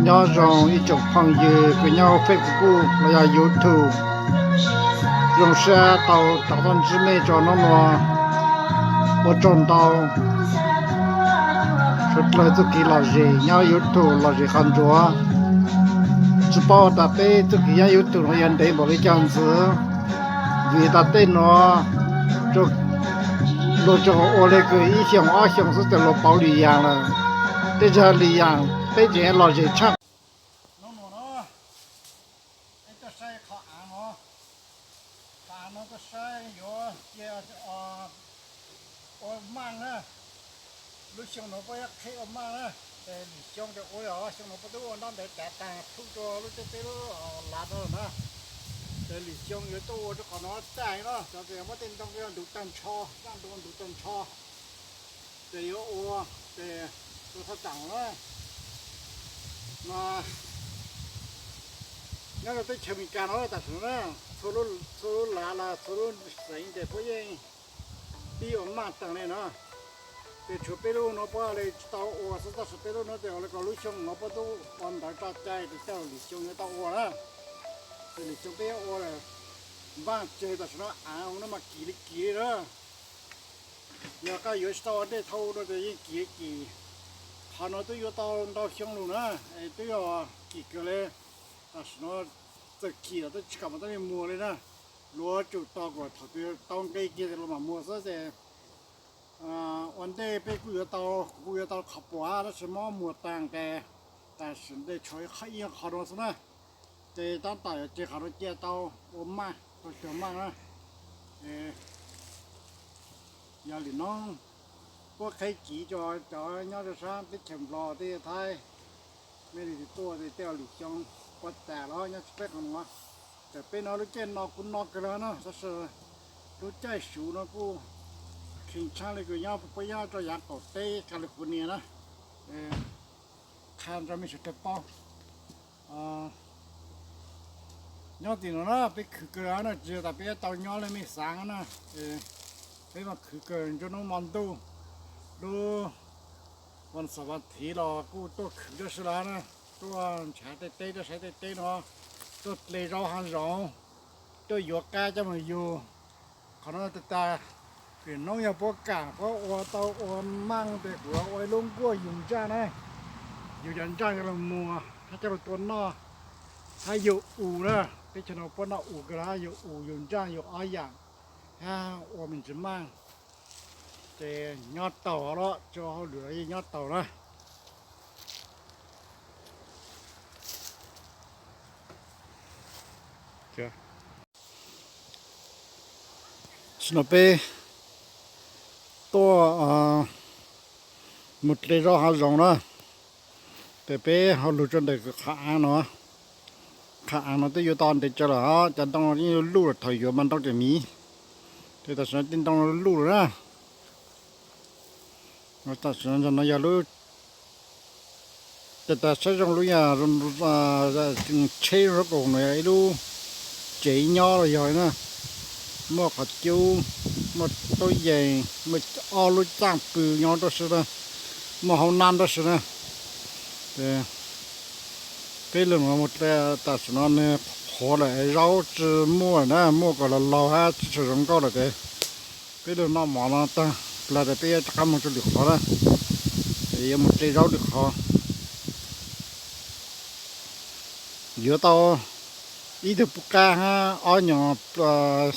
Nyob zoo ib tsoom phooj ywg kws nyob Facebook los yog YouTube, zoo siab tau rov tuaj ntsib mej rua hnub nuav. Ua tsaug ntau. Suav dlawg txuj kev lom zem nyob YouTube lom zem qhov ntsuav. Tsi paub tas peb txuj kev nyob YouTube nuav yog ntev npaum le caag ntxiv, vim tas tej nuav luag tsuas ua le kws ib xyoos ob xyoos xwb tas luag pauv lwm yaam lawm. Tej zag lwm yaam peb tseem lom zem tshaj. Hnub nuav no, peb tuaj saib qhov aav no, qhov aav no tuaj saib yuav cia ua maaj na. Lub xyoo nuav puab yuav qheb ua maaj na, ces lwm xyoo ces ua, xyoo nuav puab twb ua nrab ntev taag taag plhub rua lub teb peb lub lav no na. Ces lwm xyoo yuav tuaj ua rua qhov no tag no, cov muab tej ntoo ntug tag nrho, zaaj ntoo ntug tag nrho. Ces yuav ua, ces ua thaj tsam na, nyob rau teb chaws Amelikas no tam sim no na, txhua lub lav los txhua lub xeev ces puab yeej pib ua maaj taag le no. Ces tshuav peb lub nuav puab le tsi tau ua xwb, tab sis peb lub nuav ces ua le kws lub xyoo nuav puab tub ua ntawv tso cai ces coj lwm xyoo yuav tau ua na. Ces lwm xyoo peb yuav ua lawm, npaaj tseg tam sim no aav no mas kim li kim li na. Yog koj yuav tsis tau ua ntej dhau no ces yeej kim li kim. Qhov no twb yuav tau ntau xyoo lug na, es twb yog kim kawg le. Tam sim no txawm kim los twb tsis kam mam tuaj muag li na. Luag tsum tos kom thaum twg tau nqi kiag ces luag mam muag xwb ces ua ntej peb kuj yuav tau, kuv kuj yuav tau qhov puam tab sis muab muag taag ces tam sim no tshuav ib qho no xwb na. Ces tab tom yuav tseg qhov no cia tau ua maaj, tau cog maaj na. Yog lwm hnub puab qheb kiv rua cov nyob rua sab teb chaws Nplog, teb chaws Thaib, mej li tuaj tej lwm xyoo puab tas los nyob tsis peb qhov no. Txawm peb no lub caij no kuv no kawg lawm na, tab sis lub caij suv no kuj kheev tshaaj le kws nyob puab nyob rua yaav qaum teb California na. Qha rua mej sawv daws paub. Nyob tim no na peb khwv kawg lawm na, tsis yog tas peb tau nyob le mej xaav na. Peb mas khwv kawg nruab hnub hmo ntuj, lub vas xaum vas thiv los kuj tuaj khwv rua sawv daws na, tuaj nrhav tej teb, tuaj saib tej teb no, tuaj dle zaub hav zoov, tuaj yuav qab coj mus yug. Qhov no tas tas, lwm hnub yog puab kam puab ua tau ua maaj tes kuv ua ib lub nkuaj yug ntsaj na, yug cov ntsaj coj los muag hab coj los tua noj, hab yug us na. Teb chaws no puab noj us kawg lawm, yug us yug ntsaj yug ob yaam, hab ua me ntsis maaj. Ces nyob taus los tso hauj lwm los yeej nyob taus na. Tam sim no peb tuaj mus dle zaub hav zoov na, ces peb ho lug rua ntawm qhov aav no. Qhov aav no twb yuav tau ntev tsawv lawm, cov ntoo yeej luj lawm, thaum yuav mas ntoo tseem miv, ces tam sim no tej ntoo luj lawm na. Tam sim no yog lub, tas tas saib zoo lub yog tsheb zoo koom no yog ib lub tsev nyob los yog na, muaj qhov cub, muaj tub yees, muaj ob lub caaj pw nyob rau si na, muaj hauv nab rau si na. Peb lug no tam sim no nwg qhuav lawm, zaub tsi muaj na, muaj kom laus laus hab tsi tshua zoo nkauj lawm ces peb lug noj mov no taag plag tas peb yuav rov qab moog rua lwm qhov na, yuav moog dle zaub lwm qhov. Yuav tau ib tug pub qab hab ob nyuag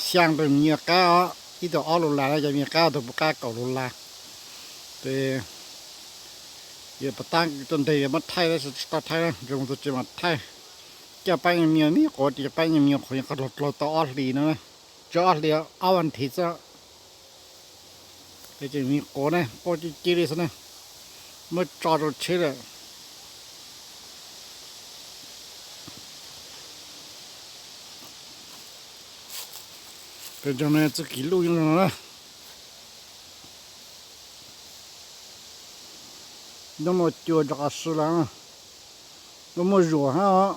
xyaa rau me nyuam qab os, ib tug ob lus las na, cov me nyuam qab tug pub qab kaum lus las. Ces yuav pas taab tuaj nteg yuav muab thaij tab sis tsis tau thaij na, ntshe moog txug tsev mas thaij. Coj paab nyuag me nyuam quav, ces cov paab nyuag me nyuam quav nyuam qhuav dlaug dlaug tau ob hlis no, tsuas ob hlis, ob vas thiv xwb. Ces me quav na quaj cig cig li xwb na, muab tso rau tsheb lawm. Peb tug no txuj kev luj nyob no na. Nyob no cua rov qab si lawm, muaj muaj zuam hab os.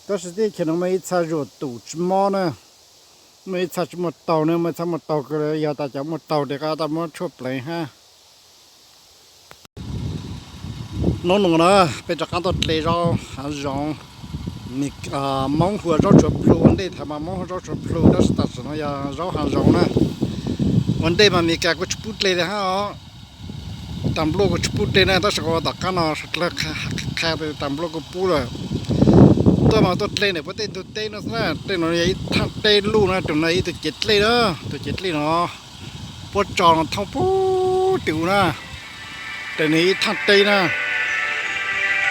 Tab sis teb chaws no muaj ib txha zuam tum tsis mob na, muaj ib txha tsis muaj taug na, muaj ib txha muaj taug kawg, yog tas cov muaj taug ces qab tas muab tshuaj pleev hab. Hnub no na, peb rov qab tuaj dle zaub hav zoov. Hmoob hu ua zaub tshuav plhu, ua ntej thaum mas Hmoob hu ua zaub tshuav plhu, tab sis tam sim no yog zaub hav zoov na. Ua ntej mas Meskas kuj tsis pub dle li hab os. Tas npluaj kuj tsis pub dle na, tab sis kuv tom qab no sawv dlawg qha tas npluaj kuj pub lawm. Tuaj mas tuaj dle ntawm puag tej ntug teb no xwb na. Tej no yog ib thaaj teb luj na, tus no ib tug cev dlej na, tus cev dlej no puab tso no thooj puag tim u na. Tes nws ib thaaj teb na,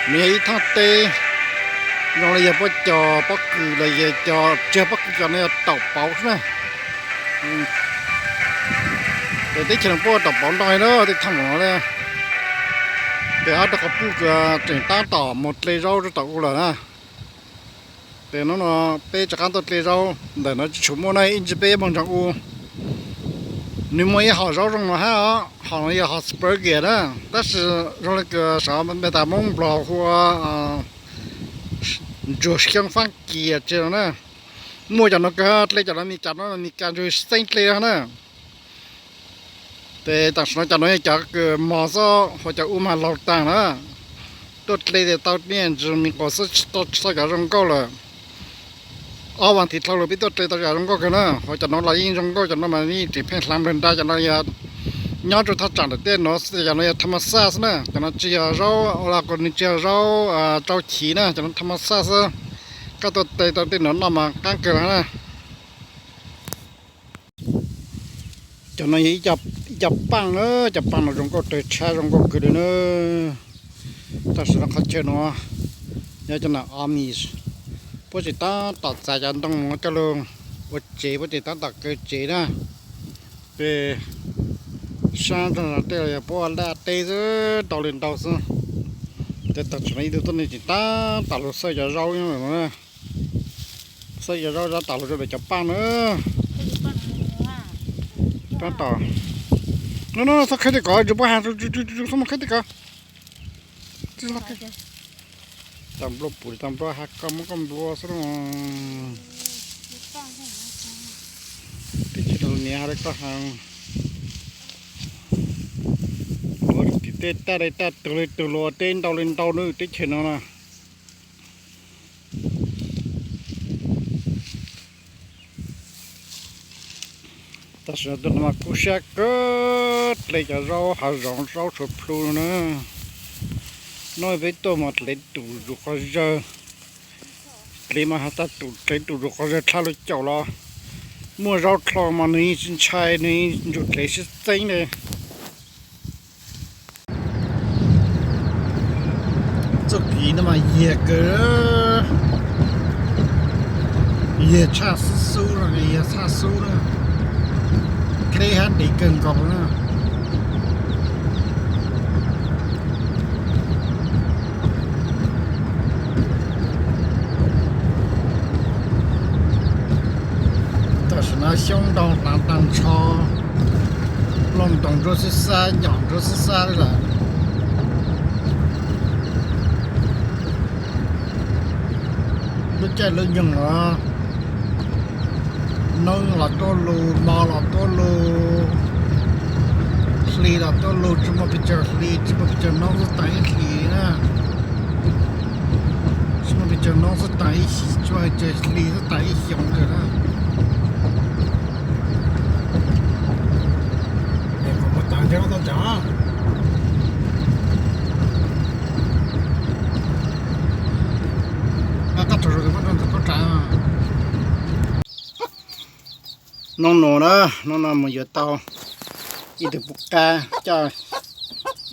nws yog ib thaaj teb zoo li yog puab cov pob kws los yog cov, tsis yog pob kws, cov no yog taum pauv xwb na. Tes teb chaws no puab ua taum pauv ntau li na, tej thaaj no na. Tes ob rag quas puj kws tseem tab tom mus dle zaub rau tom u lawm na. Tes hnub no peb rov qab tuaj dle zaub ntawm no tsis tshua muaj na, ib ntsis peb moog ntsoov u. Nws muaj ib hom zaub zoo no hab os, hom no yog hom Sprague na, tab sis zoo li kws sawv daws tas Moob Nplog hu ua ntsuag xyoob Faab Kis tsi no na. Muaj cov no kawg, dle cov no, Meskas no, Meskas ntsuag xeeb dle na. Tes tam sim no cov no yog cov kws mog xwb, ho cov ub mas laug taag na. Tuaj dle tes tau niaj ntsis me quas xwb, tsis tau cov zoo nkauj lawm. Ob vas thiv dhau lawm peb tuaj dle tau cov zoo nkauj kawg na, ho cov no los yeej zoo nkauj, cov no mas yeej tseem pheej hlaav nplawg nra, cov no yog nyob rau thaj tsam ntawm tej no, cov no yog tha ma xaj xwb na, cov no tsis yog zaub, los kuj nws tsis yog zaub rau chiv na, cov no tha ma xaj xwb. Koj tuaj dle tau tej no noj mas qaab kawg na. Cov no yog ib co paaj na, cov paaj no zoo nkauj rawg tshab, zoo nkauj kawg li na. Tam sim no qhov chaw no nyob cov nam Amish, puab tseem tab tom txav cov ntoo no coj lug ua tsev, puab tseem tab tom kaw tsev na. Peb saib tej yog puab ua laj teb xwb, ntau li ntau xwb. Tes tam sim no ib tug tuab neeg tseem tab tom lug xawj cov zaub no, xawj cov zaub tab tom lug rau ntawm cov paaj na. Tab tom, no no, txhob khawb tej ko, tsis pub has, txhob mus khawb tej ko. Tas nplua pum tas nplua has ko, muab koj nplua xwb. Teb chaws no niam has li koj has, luag tim tej taj li taj tug li tug luag teb ntau li ntau na teb chaws no na. Tam sim no tus no mas kub sab kawg, dle cov zaub hav zoov zaub tshuav plhu no na. Nub peb tuaj mas dlev tus zuj qhov zawg, dlev mas has tas tus dlev tus zuj qhov zawg dlha lug caum los muaj zaub dlhau mas nws yeej tsis ntshai, nws yeej ntsug dlev sib txeeb li. Txuj kev no mas yag kawg, yag tshaj xub xub no, yag tshaj xub na, dleb hab dev kawg nkaus na. Tam sim no xyoob ntoo hlaav taag nrho, looj ntoos ntsuab xib xab, ncom ntsuab xib xab lawm. Lub caij lub nyoog los noob los tuaj lug, mo los tuaj lug, hli los tuaj lug, tsis muaj pes tsawg hli, tsis muaj pes tsawg noob xwb taag ib hlis na. Tsis muaj pes tsawg noob xwb taag ib, tsis muaj pes tsawg hli xwb taag ib xyoos kawg na. Hnub no na, hnub no mus yuav tau ib tug pub qab coj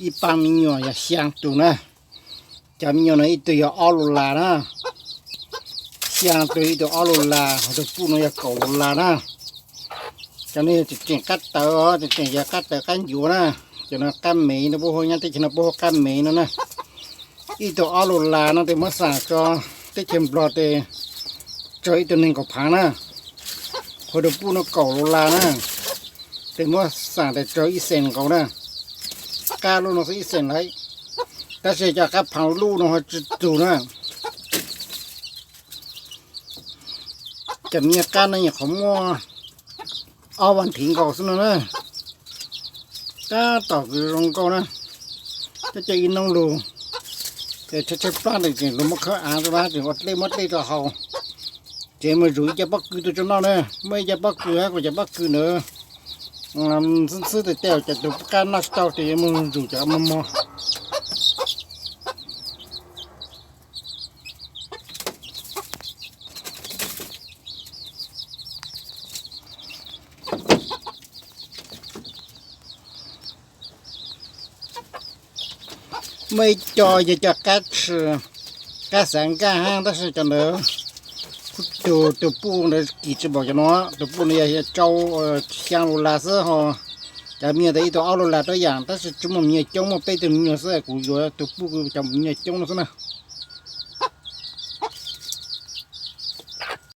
ib paab me nyuam yog xyaa tug na. Cov me nyuam no ib tug yog ob lus las na, xyaa tug ib tug ob lus las, ho tug puj no yog kaum lus las na. Cov no yog tseem tseem qab tawv os, tseem tseem yog qab tawv qab ncuav na. Cov no qab mev no puab hu, nyob teb chaws no puab hu qab mev no na. Ib tug ob lus las no tes muab xam rua teb chaws Nplog tes tsawg ib tug neeg nkaum phaav na. Ho tug puj no kaum lus las na, tes muab xam tes tsawg ib xees nkaus na. Qab luj no xwb ib xees lawm, tab sis cov qab phaav luj no ho tsi txug na. Cov me nyuam qab no nyuam qhuav muaj ob vas thiv nkaus xwb no na. Tab tom kws zoo nkauj na, coj coj ib noob lug. Tshaib tshaib plab ntawd ces luag muab khawb av rau, tseem ua dlej muab dlej rau haus. Ces mus zuj zus ib co pob kws tuaj tso noj na, muaj ib co pob kws hab kuv cov pob kws ntawd ntxhwb ntxhwb tes tej, cov tus qab noj tsis tau ces yuav mus zuj zus cov mos mos. Muaj ib co yog cov qab tshis, qab xav nkaj hab tab sis cov ntawd kuv tug, tug puj ntawd kis tsis npaum cov no. Tug puj no yog tsau xyaa dollar xwb ho, cov me nyuam ntawd ib tug ob dollar rau yam, tab sis tsis muaj me nyuam coob, muaj peb tug me nyuam xwb, kuv yuav tug puj cov me nyuam coob no xwb na.